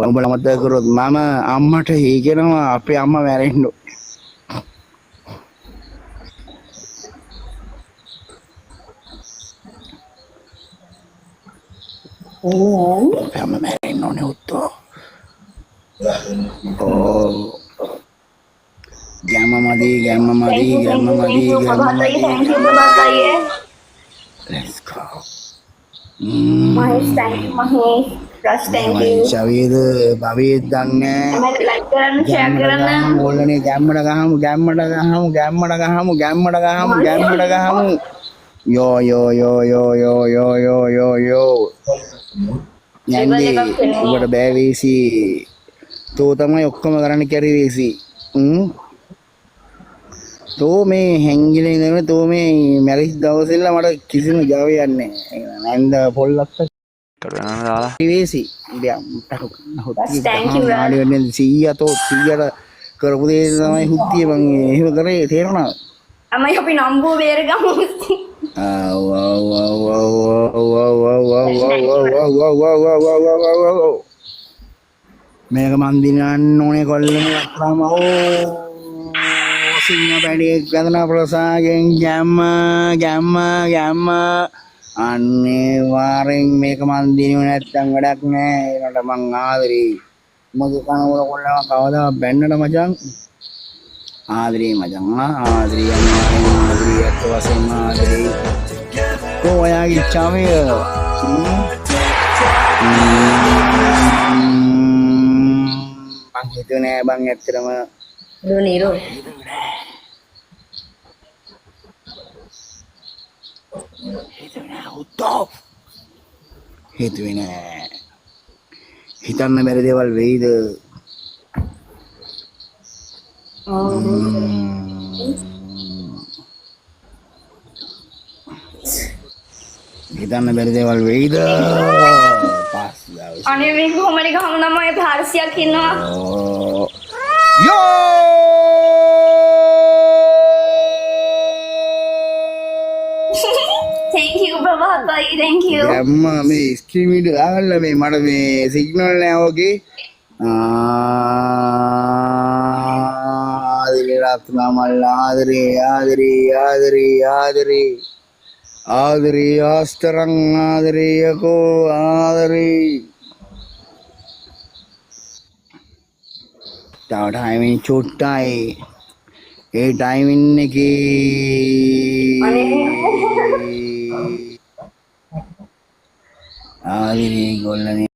උඹලා මතක කරොත් මම අම්මට හේගෙනවා අපේ අම්මා මැරෙන්න. අපේ අම්මා මැරෙන්න ඕනේ උත්තෝ. ඕ ගැම්ම මදි ගැම්ම මදි Thank you, ගැම්ම thank you, මදි thank you. ගැම්ම ප්‍රභාත් මදි. අයියේ, thank you ප්‍රභාත් අයියේ. Let's go. Mahesh, thank you Mahesh. Rush, thank මෙහෙමයි you. චවේද භවේද දන්නේ හැමෝම ලයික් කරන්න, ෂෙයා ගැම්මට කරන්න. ගහමු ඕලනේ ගැම්මට ගහමු ගැම්මට ගහමු ගැම්මට ගහමු ගැම්මට ගහමු ගැම්මට ගහමු යෝ යෝ යෝ යෝ යෝ යෝ යෝ යෝ යෝ ට්‍රිබල් යන්නේ එකක් වෙනවා. උඹට බෑ වේසි තෝ තමයි ඔක්කොම කරන්න කැරි වේසි තෝ මේ හැංගිලා ඉඳගෙන තෝ මේ මැරිච් දවසෙල්ල මට කිසිම ජාවයක් නෑ නැන්ද පොල්ලක්ක කඩුවන දාලා වේසි ඉතින් Rush, thank you, Rush. නාඩි වෙන්නේ 100 තෝ 100ට කරපු දේ තමයි හුත්තිය මං එහෙම කරේ තේරුණාද? අම්මයි අපි නම්බුව බේරගමු. ආව් ආව් ආව් ආව් ආව් ආව් ආව් ආව් ආව් ආව් ආව් ආව් ආව් ආව් ආව් ආව් ආව්. මේක මං දිනන්න ඕනේ කොල්ලනේ අක්‍රම ඕ සිංහ පැණියෙක් වැඳන ප්‍රසාගෙන් ගැම්ම ගැම්ම ගැම්ම අනේ වාරෙන් මේක මං දිනුවේ නැත්තම් වැඩක් නෑ ඒකට මං ආදරේ මගේ කනවල කොල්ලම කවදා බැන්නට මචං ආදරේ මචං ආදරේ අනිවාර්යෙන් ආදරේ ඇත්ත වශයෙන්ම ආදරේ කෝ ඔයාගේ චවය මං හිතුවේ නෑ බං ඇත්තටම දුනීරෝ. හිතුවේ නෑ උත්තෝ හිතුවේ නෑ හිතන්න බැරි දේවල් වෙයිද හිතන්න බැරි දේවල් වෙයිද පස් දවස් අනේ මේ කොහොම හරි ගහමු නම් අය 400ක් ඉන්නවා. යෝ Thank you ප්‍රභාත් අයියේ, thank you. ගැම්ම මේ ස්ක්‍රීන් වීඩියෝ දාගන්න මේ මට මේ සිග්නල් නෑ ඕකේ ආදරේ රත්නා මල්ල ආදරේ ආදරේ ආදරේ ආදරේ ආදරේ ආස්තරං ආදරේ යකෝ ආදරේ තව ටයිමින් චුට්ටයි ඒ ටයිමින් එකේ අනේ ආදරේ ගොල්ලනේ